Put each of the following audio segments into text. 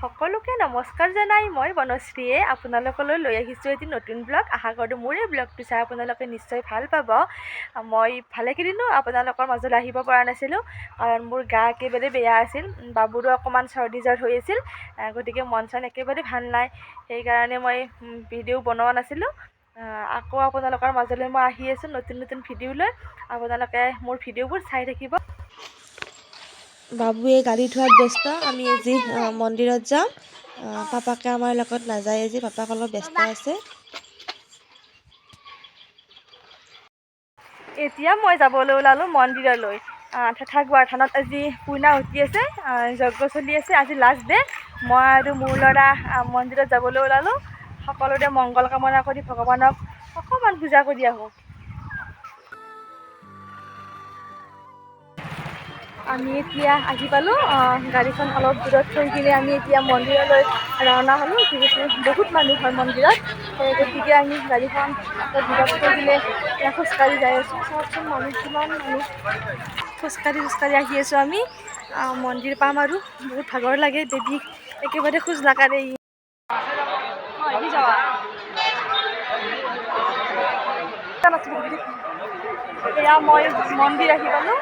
সকলোকে নমস্কাৰ জনাই মই বনশ্ৰীয়ে আপোনালোকলৈ লৈ আহিছোঁ এটি নতুন ব্লগ। আশা কৰোঁ মোৰ এই ব্লগটো চাই আপোনালোকে নিশ্চয় ভাল পাব। মই ভালেকেইদিনো আপোনালোকৰ মাজলৈ আহিব পৰা নাছিলোঁ, কাৰণ মোৰ গা একেবাৰে বেয়া আছিল। বাবুৰো অকণমান চৰ্দি জ্বৰ হৈ আছিল, গতিকে মন চন একেবাৰে ভাল নাই। সেইকাৰণে মই ভিডিঅ' বনোৱা নাছিলোঁ। আকৌ আপোনালোকৰ মাজলৈ মই আহি আছোঁ নতুন নতুন ভিডিঅ' লৈ। আপোনালোকে মোৰ ভিডিঅ'বোৰ চাই থাকিব। বাবুৱে গাড়ী ধোৱাত ব্যস্ত। আমি আজি মন্দিৰত যাম। পাপাকে আমাৰ লগত নাযায় আজি, পাপাক অলপ ব্যস্ত আছে। এতিয়া মই যাবলৈ ওলালোঁ মন্দিৰলৈ। ঠেঠাগুৱাৰ থানত আজি পূৰ্ণাহুতি আছে, যজ্ঞ চলি আছে, আজি লাষ্ট ডে। মই আৰু মোৰ ল'ৰা মন্দিৰত যাবলৈ ওলালোঁ। সকলোৰে মংগল কামনা কৰি ভগৱানক অকণমান পূজা কৰি আহোঁ। আমি এতিয়া আহি পালোঁ। গাড়ীখন অলপ দূৰত থৈ কিনে আমি এতিয়া মন্দিৰলৈ ৰাওনা হ'লোঁ। যিহেতু বহুত মানুহ হয় মন্দিৰত, সেই গতিকে আমি গাড়ীখন আকৌ দূৰত থৈ কিনে এতিয়া খোজকাঢ়ি যাই আছোঁ। চাওকচোন মানুহ কিমান মানুহ, খোজকাঢ়ি খোজকাঢ়ি আহি আছোঁ আমি। মন্দিৰ পাম আৰু বহুত ভাগৰ লাগে, বেবীক একেবাৰে খোজ নাকাঢ়ে ই। এয়া মই মন্দিৰ আহি পালোঁ।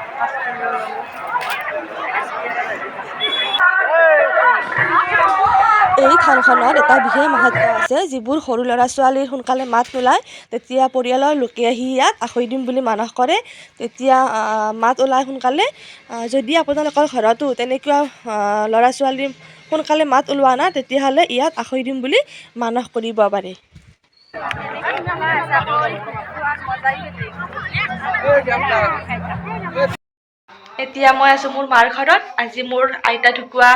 এই থানখনত এটা বিশেষ মাহাত্ম্য আছে। যিবোৰ সৰু ল'ৰা ছোৱালীৰ সোনকালে মাত নোলায়, তেতিয়া পৰিয়ালৰ লোকে আহি ইয়াত আখৈ দিম বুলি মানস কৰে, তেতিয়া মাত ওলায় সোনকালে। যদি আপোনালোকৰ ঘৰতো তেনেকুৱা ল'ৰা ছোৱালীৰ সোনকালে মাত ওলোৱা নাই, তেতিয়াহ'লে ইয়াত আখৈ দিম বুলি মানস কৰিব পাৰে। এতিয়া মই আছোঁ মোৰ মাৰ ঘৰত। আজি মোৰ আইতা ঢুকোৱা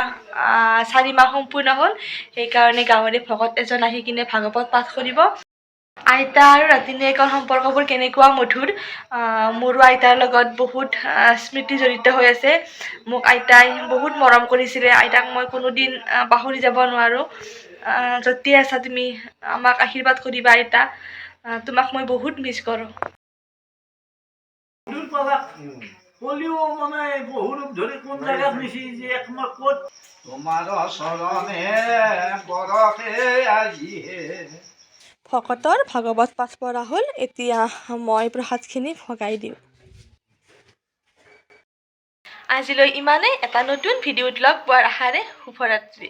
4 মাহ সম্পূৰ্ণ হ'ল, সেইকাৰণে গাঁৱৰে ভকত এজন আহি কিনে ভাগৱত পাঠ কৰিব। আইতা আৰু নাতিনীয়েকৰ সম্পৰ্কবোৰ কেনেকুৱা মধুৰ। মোৰো আইতাৰ লগত বহুত স্মৃতি জড়িত হৈ আছে। মোক আইতাই বহুত মৰম কৰিছিলে। আইতাক মই কোনোদিন পাহৰি যাব নোৱাৰোঁ। য'তেই আছা তুমি আমাক আশীৰ্বাদ কৰিবা আইতা। তোমাক মই বহুত মিছ কৰোঁ। কলিও মানে বহু ৰূপ ধৰি কোন জায়গাত নিছি যে একমাৰ ক'ত তোমাৰ চৰণে বৰষে আজিহে। ভকতৰ ভাগৱত পাঠ পঢ়া হ'ল। এতিয়া মই প্ৰসাদখিনি ভগাই দিওঁ। আজিলৈ ইমানেই। এটা নতুন ভিডিঅ'ত লগ পোৱাৰ আশাৰে শুভৰাত্ৰি।